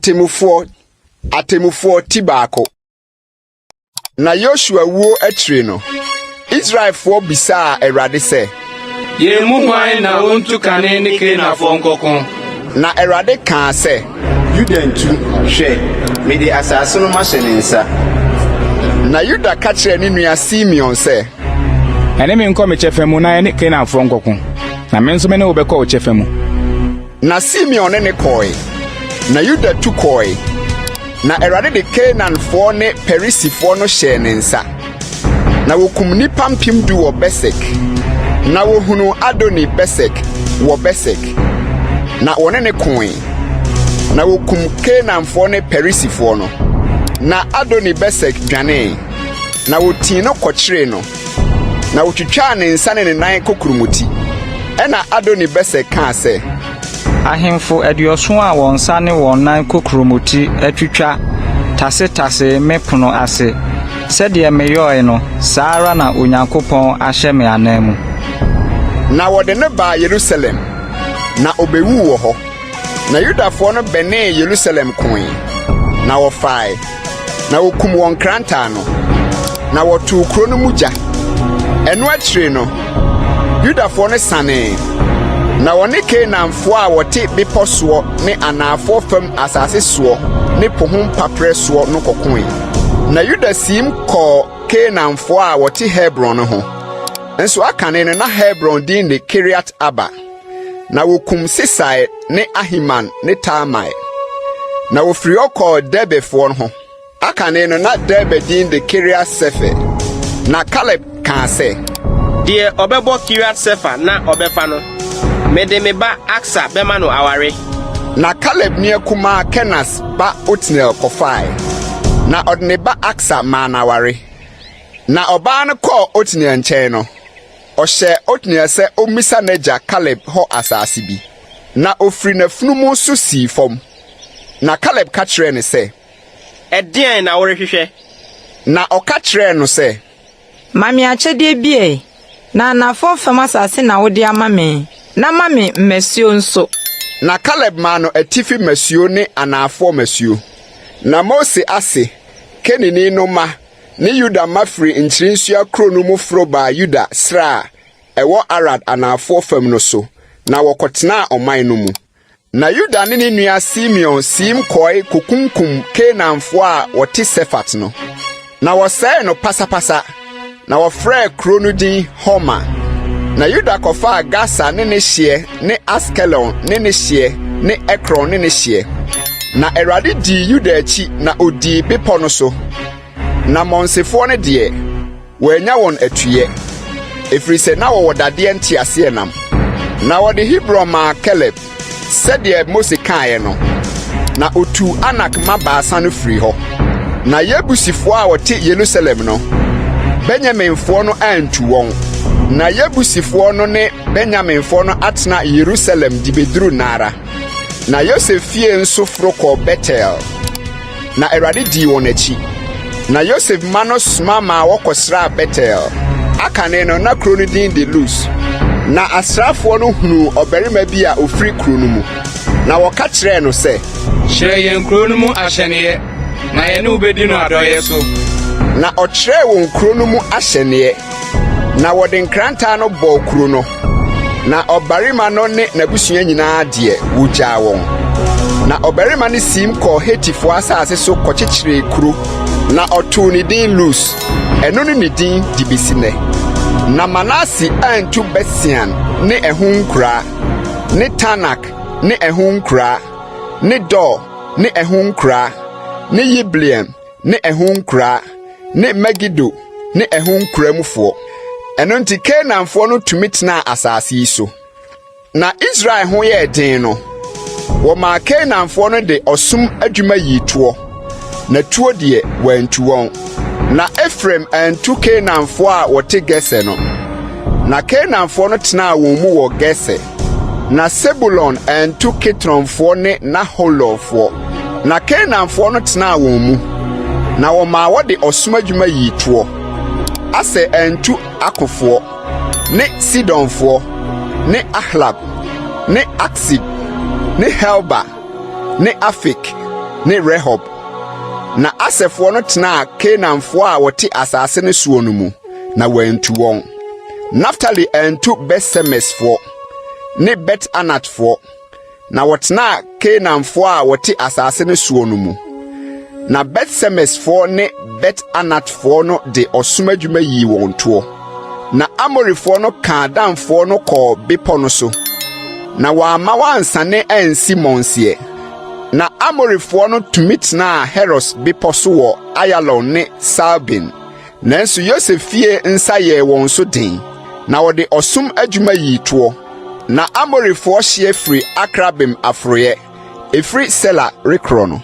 Atemmufoɔ, Atemmufoɔ ti baako. Na Yosua wuo akyiri no, Israelfoɔ bisaa Awurade sɛ, Yɛn mu hwan na ontu kane ne Kanaanfoɔ nkɔko? Na Awurade kaa sɛ, Yuda ntu, hwɛ, mede asase no mahyɛ ne nsa. Na Yuda ka kyerɛɛ ne nua Simeon sɛ, Ɛne me nkɔ me kyɛfa mu na yɛne Kanaanfoɔ nkɔko, na me nso me ne wo bɛkɔ wo kyɛfa mu. Na Simeon ne no kɔe, na Yuda tu kɔe. Na Awurade de Kanaanfoɔ ne Perisifoɔ no hyɛɛ ne nsa. Na wɔkum nnipa 10,000 wɔ Besek. Na wɔhunuu Adoni-Besek wɔ Besek, na wɔne no koe. Na wɔkum Kanaanfoɔ ne Perisifoɔ no. Na Adoni-Besek dwanee, na wɔtii no kɔkyeree no. Na wotwitwaa ne nsa ne ne nan kokuromoti. Ɛnna Adoni-Besek kaa sɛ. Ahemfo 70 a wɔn nsa ne wɔn nan kokuromoti atwitwa tasetasee me pono ase. Sɛdeɛ meyɔeɛ no, saa ara na Onyankopɔn ahyɛ me ananmu. Na wɔde no baa Yerusalem, na obewuu wɔ hɔ. Na Yudafoɔ no bɛnee Yerusalem koe, na wɔfae, na wɔkum wɔn nkrantɛ ano, na wɔtoo kuro no mu gya. Ɛno akyiri no, Yudafoɔ no sanee, na wɔne Kanaanfoɔ a wɔte bepɔ soɔ ne anaafoɔ fam asase soɔ ne po ho mpaperɛ soɔ no kɔkoe. Na Yuda siim kɔɔ Kanaanfoɔ a wɔte Hebron no ho. Nso akane no na Hebron din de Kiriat-Arba. Na wokum Sesai ne Ahiman ne Talmai. Na wofiri hɔ kɔɔ Debirfoɔ ho. Akane no na Debir din de Kiriat-Sefer. Na Kaleb kaa sɛ. Deɛ ɔbɛbɔ Kiriat-Sefer na ɔbɛfa no, mede me ba Aksa bɛma no aware. Na Kaleb nua kumaa Kenas ba Otniel kɔfae, na ɔde ne ba Aksa maa no aware. Na ɔbaa no kɔɔ Otniel nkyɛn no, Ɔhyɛɛ Otniel sɛ ommisa n'agya Kaleb hɔ asase bi, na ofiri n'afunumu so sii fam. Na Kaleb ka kyerɛɛ no sɛ. Ɛdeɛn na worehwehwɛ? Na ɔka kyerɛɛ no sɛ. Ma me akyɛdeɛ bi ɛ, na anafoɔ fam asase na wode ama me, na ma me mmasuo nso. Na Kaleb maa no atifi mmasuo ne anaafoɔ mmasuo. Na Mose ase, Kenini no mma ne Yuda mma firii nkyirinsoa kuro no mu foro baa Yuda serɛ a ɛwɔ Arad anaafoɔ fam no so, na wɔkɔtenaa ɔman no mu. Na Yuda ne ne nua Simeon siim kɔe kokunkum Kanaanfoɔ a wɔte Sefat no, na wɔsɛee no pasapasa, na wɔfrɛɛ kuro no din Horma. Na Yuda kɔfaa Gasa ne ne hyeɛ ne Askelon ne ne hyeɛ ne Ekron ne ne hyeɛ. Na Awurade dii Yuda akyi na odii bepɔ no so, na mmɔnsefoɔ no deɛ, wɔannya wɔn atuyɛ, ɛfiri sɛ na wɔwɔ dadeɛ nteaseɛnam. Na wɔde Hebron maa Kaleb, sɛdeɛ Mose kaeɛ no, na ɔtuu Anak mma baasa no firii hɔ. Na Yebusifoɔ a wɔte Yerusalem no, Benyaminfoɔ no antu wɔn. Na Yebusifoɔ no ne Benyaminfoɔ no atena Yerusalem de bɛduru nnɛ ara. Na Yosef fie nso foro kɔɔ Betel, na Awurade dii wɔn akyi. Na Yosef mma no soma maa wɔkɔsraa Betel. Akane no, na kuro no din de Lus. Na asraafoɔ no hunuu ɔbarima bi a ɔfiri kuro no mu, na wɔka kyerɛɛ no sɛ. Kyerɛ yɛn kuro no mu ahyɛneeɛ, na yɛne wo bɛdi no adɔeɛ so. Na ɔkyerɛɛ wɔn kuro no mu ahyɛneeɛ. Na wɔde nkrantɛ ano bɔɔ kuro no, na ɔbarima no ne n'abusua nyinaa deɛ, wɔgyaa wɔn. Na ɔbarima no siim kɔɔ Hetifoɔ asase so kɔkyekyeree kuro, na ɔtoo ne din Lus. Ɛno ne ne din de bɛsi nnɛ. Na Manase antu Bet-Sean ne ɛho nkuraa, ne Taanak ne ɛho nkuraa, ne Dor ne ɛho nkuraa, ne Yibleam ne ɛho nkuraa, ne Megido ne ɛho nkuraa mufoɔ. Ɛno nti Kanaanfoɔ no tumi tenaa asase yi so. Na Israel ho yɛɛ den no, wɔmaa Kanaanfoɔ no de ɔsom adwuma yii toɔ, na tuo deɛ, wɔantu wɔn. Na Efraim antu Kanaanfoɔ a wɔte Geser no, na Kanaanfoɔ no tenaa wɔn mu wɔ Geser. Na Sebulon antu Kitronfoɔ ne Nahololfoɔ, na Kanaanfoɔ no tenaa wɔn mu, na wɔmaa wɔde ɔsom adwuma yii toɔ. Aser antu Akofoɔ, ne Sidonfoɔ, ne Ahlab, ne Aksib, ne Helba, ne Afik, ne Rehob. Na Aserfoɔ no tenaa Kanaanfoɔ a wɔte asase no soɔ no mu, na wɔantu wɔn. Naftali antu Bet-Semesfoɔ ne Bet-Anatfoɔ, na wɔtenaa Kanaanfoɔ a wɔte asase no soɔ no mu. Na Bet-Semesfoɔ ne Bet-Anatfoɔ no de ɔsom adwuma yii wɔn toɔ. Na Amorifoɔ no kaa Danfoɔ no kɔɔ bepɔ no so, na wɔamma wɔansane ansi Mɔnseɛ. Na Amorifoɔ no tumi tenaa Heres bepɔ so wɔ Ayalon ne Saalbin. Nanso Yosef fie nsa yɛɛ wɔn so den, na wɔde ɔsom adwuma yii toɔ. Na Amorifoɔ hyeɛ firi Akrabim aforoeɛ, ɛfiri Sela rekorɔ no.